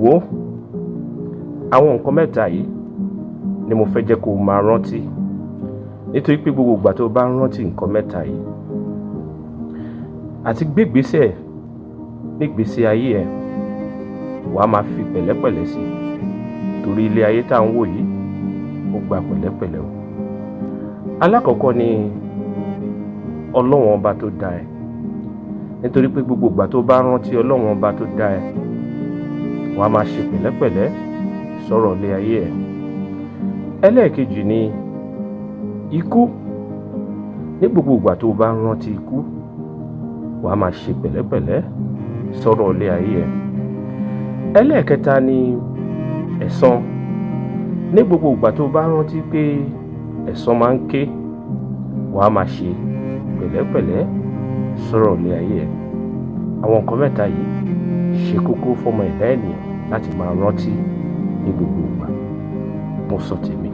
Wo àwọn nǹkan mẹ́ta yìí ni mo fẹ́ jẹ́ kó o máa rántí, nítorí pé gbogbo ìgbà tó o bá ń rántí nǹkan mẹ́ta yìí àti gbégbésẹ̀ nígbésí ayé ẹ, wàá máa fi pẹ̀lẹ́pẹ̀lẹ́ sí i, torí ilé ayé tá à ń wò yìí, ó gba pẹ̀lẹ́pẹ̀lẹ́ o. Alákọ̀ọ́kọ́ ni Ọlọ́wọ́n Ọba tó dá ẹ, nítorí pé gbogbo ìgbà tó bá rántí Ọlọ́wọ́n Ọba tó dá ẹ, wàá máa ṣe pẹ̀lẹ́pẹ̀lẹ́ sọ̀rọ̀ ilé ayé ẹ. Ẹlẹ́ẹ̀kejì ni ikú. Ní gbogbo ìgbà tó bá rántí ikú, wàá máa ṣe pẹ̀lẹ́pẹ̀lẹ́ sọ̀rọ̀ ilé ayé ẹ. Ẹlẹ́ẹ̀kẹta ni ẹ̀san. Ní gbogbo ìgbà tó bá rántí pé ẹ̀san máa ń ké, wàá máa ṣe pẹ̀lẹ́pẹ̀lẹ́ sọ̀rọ̀ ilé ayé ẹ. Àwọn nǹkan mẹ́ta yìí ṣe kókó fọmọ ẹ̀dá ènìyàn láti máa rántí ní gbogbo ìgbà. Mo sọ tèmi.